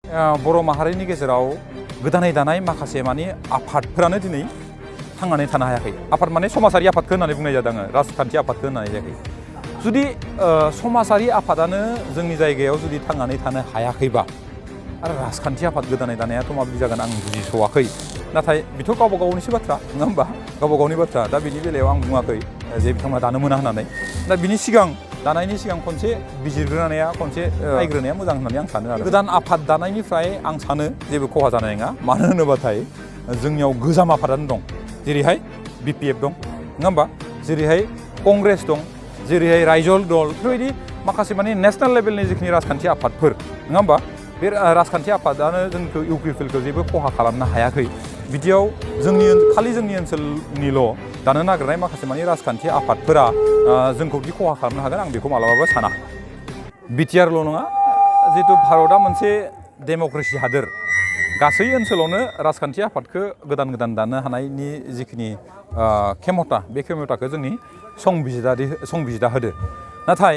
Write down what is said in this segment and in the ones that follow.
बर' माहारिनि गेजेराव गोदानै दानाय माखासे माने आफादफोरानो दिनै थांनानै थानो हायाखै। आफाद माने समाजारि आफादखौ होननानै बुंनाय जादों आङो, राजखान्थि आफादखौ होननाय जायाखै। जुदि समाजारि आफादानो जोंनि जायगायाव जुदि थांनानै थानो हायाखैबा आरो राजखान्थि आफाद गोदानै दानायाथ' माबायदि जागोन आं बुजिस'वाखै। नाथाय बेथ' गावबा गावनिसो बाथ्रा नङा होमबा, गावबा गावनि बाथ्रा। दा बिनि बेलायाव आं बुङाखै जे बिथांमोना दानो मोना होननानै। दा बिनि सिगां दानायनि सिगां खनसे बिजिरग्रोनाया खनसे नायग्रोनाया मोजां होननानै आं सानो आरो। गोदान आफाद दानायनिफ्राय आं सानो जेबो खहा जानाय नङा। मानो होनोबाथाय जोंनियाव गोजाम आफादानो दं, जेरैहाय BPF दं नङा होमबा, जेरैहाय कंग्रेस दं, जेरैहाय रायजल दल, बेफोरबायदि माखासे माने नेसनेल लेभेलनि जिखिनि राजखान्थि आफादफोर नङा होमबा, बे राजखान्थि आफादानो जोंखौ UPPLखौ जेबो खहा खालामनो हायाखै। बिदियाव खालि जोंनि ओनसोलनिल' दानो नागिरनाय माखासे माने राजखान्थि आफादफोरा जोंखौ दि खहा खालामनो हागोन आं बेखौ मालाबाबो साना। बिटिआरल' नङा, जिहेतु भारतआ मोनसे डेम'क्रेसि हादोर, गासै ओनसोलावनो राजखान्थि आफादखौ गोदान गोदान दानो हानायनि जिखिनि खेमथा, बे खेमथाखौ जोंनि संबिजिदा होदो। नाथाय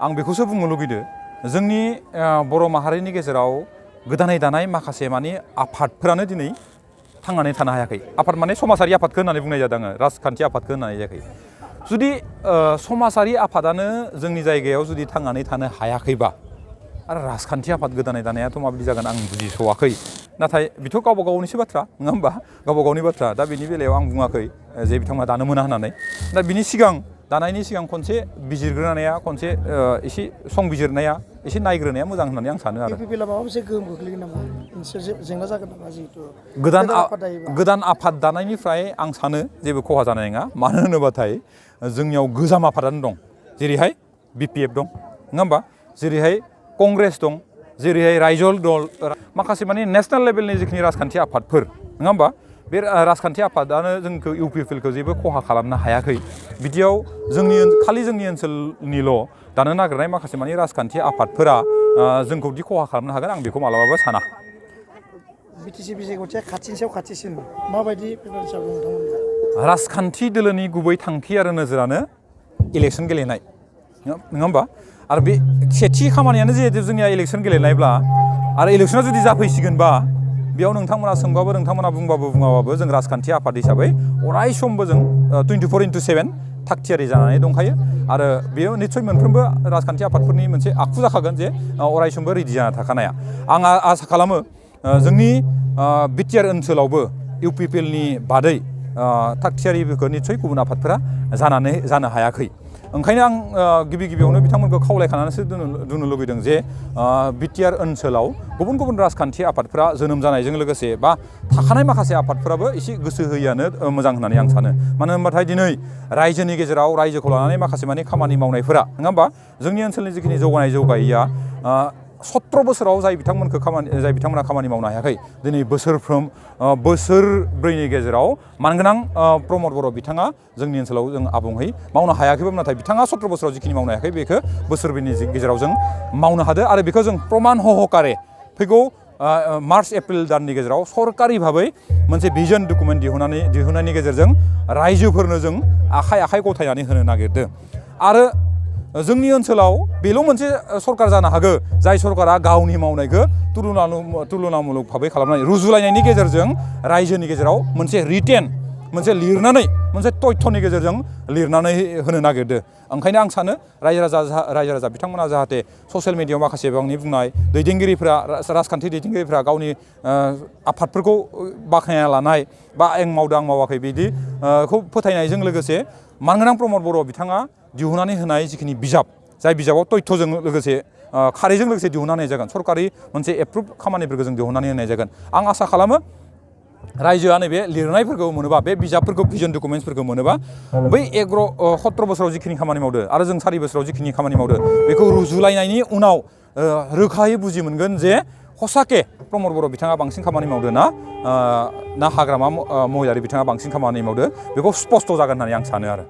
आं बेखौसो बुंनो लुगैदो, जोंनि बर' माहारिनि गेजेराव गोदानै दानाय माखासे माने आफादफोरानो दिनै थांनानै थानो हायाखै। आफाद माने समाजारि आफादखौ होननानै बुंनाय जादों आङो, राजखान्थि आफादखौ होननाय जायाखै। जुदि समाजारि आफादानो जोंनि जायगायाव जुदि थांनानै थानो हायाखैबा आरो राजखान्थि आफाद गोदानै दानायाथ' माबायदि जागोन आं बुजिस'वाखै। नाथाय बेथ' गावबा गावनिसो बाथ्रा नङा होमबा, गावबा गावनि बाथ्रा। दा बिनि बेलायाव आं बुङाखै जे बिथांमोना दानो मोना होननानै। दा बिनि सिगां दानायनि सिगां खनसे बिजिरग्रोनाया, खनसे एसे संबिजिरनाया, एसे नायग्रोनाया मोजां होननानै आं सानो आरो। UPPLआ माबा मोनसे गोहोम गोग्लैगोन नामा, मोनसे जेंना जागोन नामा? जिहेतु गोदान आफाद दानायनिफ्राय आं सानो जेबो खहा जानाय नङा। मानो होनोबाथाय जोंनियाव गोजाम आफादानो दं, जेरैहाय BPF दं नङा होमबा, जेरैहाय कंग्रेस दं, जेरैहाय रायजल दल, माखासे माने नेसनेल लेभेलनि जिखिनि राजखान्थि आफादफोर नङा होमबा, बे राजखान्थि आफादानो जोंखौ UPPLखौ जेबो खहा खालामनो हायाखै। बिदियाव खालि जोंनि ओनसोलनिल' दानो नागिरनाय माखासे माने राजखान्थि आफादफोरा जोंखौ दि खहा खालामनो हागोन आं बेखौ मालाबाबो साना। BTC बिसायख'थिया खाथिनि सायाव खाथिसिन माबायदि प्रिफारेन्सआव दं नोंथांमोनहा? राजखान्थि दोलोनि गुबै थांखि आरो नोजोरानो इलेक्सन गेलेनाय नङा होमबा, आरो बे सेथि खामानियानो जिहेतु जोंनिया इलेक्सन गेलेनायब्ला आरो इलेक्सना जुदि जाफैसिगोनबा बेयाव नोंथांमोना सोंबाबो नोंथांमोना बुङाबाबो जों राजखान्थि आफाद हिसाबै अराय समबो जों 24/7 थागथियारि जानानै दंखायो। आरो बेयो निस्सय मोनफ्रोमबो राजखान्थि आफादफोरनि मोनसे आखु जाखागोन जे अराय समबो रेडि जाना थाखानाया। आं आसा खालामो जोंनि बिटिआर ओनसोलावबो UPPLनि बादै थागथियारिफोरखौ निस्सय गुबुन आफादफोरा जानो हायाखै। ओंखायनो आं गिबियावनो बिथांमोनखौ खावलायखानानैसो दोननो लुबैदों जे बिटिआर ओनसोलाव गुबुन गुबुन राजखान्थि आफादफोरा जोनोम जानायजों लोगोसे बा थाखानाय माखासे आफादफोराबो एसे गोसो होयिआनो मोजां होननानै आं सानो। मानो होनबाथाय दिनै रायजोनि गेजेराव रायजोखौ लानानै माखासे माने खामानि मावनायफोरा नङा होमबा, जोंनि ओनसोलनि जिखिनि जौगायैया 17 बोसोराव जाय बिथांमोना खामानि मावनो हायाखै, दिनै बोसोरब्रैनि गेजेराव मानगोनां प्रमद बर' बिथाङा जोंनि ओनसोलाव जों आबुङै मावनो हायाखैबाबो नाथाय बिथाङा 17 बोसोराव जिखिनि मावनो हायाखै बेखौ बोसोरब्रैनि गेजेराव जों मावनो हादों। आरो बेखौ जों प्रमान हहकारे फैगौ मार्च एप्रिल दाननि गेजेराव सरकारि भाबै मोनसे भिजन डकुमेन्ट दिहुननायनि गेजेरजों रायजोफोरनो जों आखाइ गथायनानै होनो नागिरदों। आरो जोंनि ओनसोलाव बेल' मोनसे सरकार जानो हागौ जाय सरकारा गावनि मावनायखौ तुलनामुलक भाबै खालामनाय, रुजुलायनायनि गेजेरजों रायजोनि गेजेराव मोनसे लिरनानै मोनसे तथ्यनि गेजेरजों लिरनानै होनो नागिरदों। ओंखायनो आं सानो रायजो राजा बिथांमोना जाहाथे ससियेल मिडियायाव माखासे बिबांनि बुंनाय राजखान्थि दैदेनगिरिफ्रा गावनि आफादफोरखौ बाख्नायना लानाय बा आं मावदों आं मावाखै बिदिखौ फोथायनायजों लोगोसे मानगोनां प्रमद बर' बिथाङा दिहुननानै होनाय जिखिनि बिजाब, जाय बिजाबाव तथ्यजों लोगोसे खारैजों लोगोसे दिहुननानै होनाय जागोन, सरकारि मोनसे एप्रुभ खामानिफोरखौ जों दिहुननानै होनाय जागोन। आं आसा खालामो रायजोआ नैबे लिरनायफोरखौ मोनोबा, बे बिजाबफोरखौ भिजन डकुमेन्ट्सफोरखौ मोनोबा बै 17 बोसोराव जिखिनि खामानि मावदो आरो जों 4 बोसोराव जिखिनि खामानि मावदो बेखौ रुजुलायनायनि उनाव रोखायै बुजि मोनगोन जे हसाके प्रमद बर' बिथाङा बांसिन खामानि मावदो ना हाग्रामा महिलारि बिथाङा बांसिन खामानि मावदो, बेखौ स्पष्ट जागोन होननानै आं सानो आरो।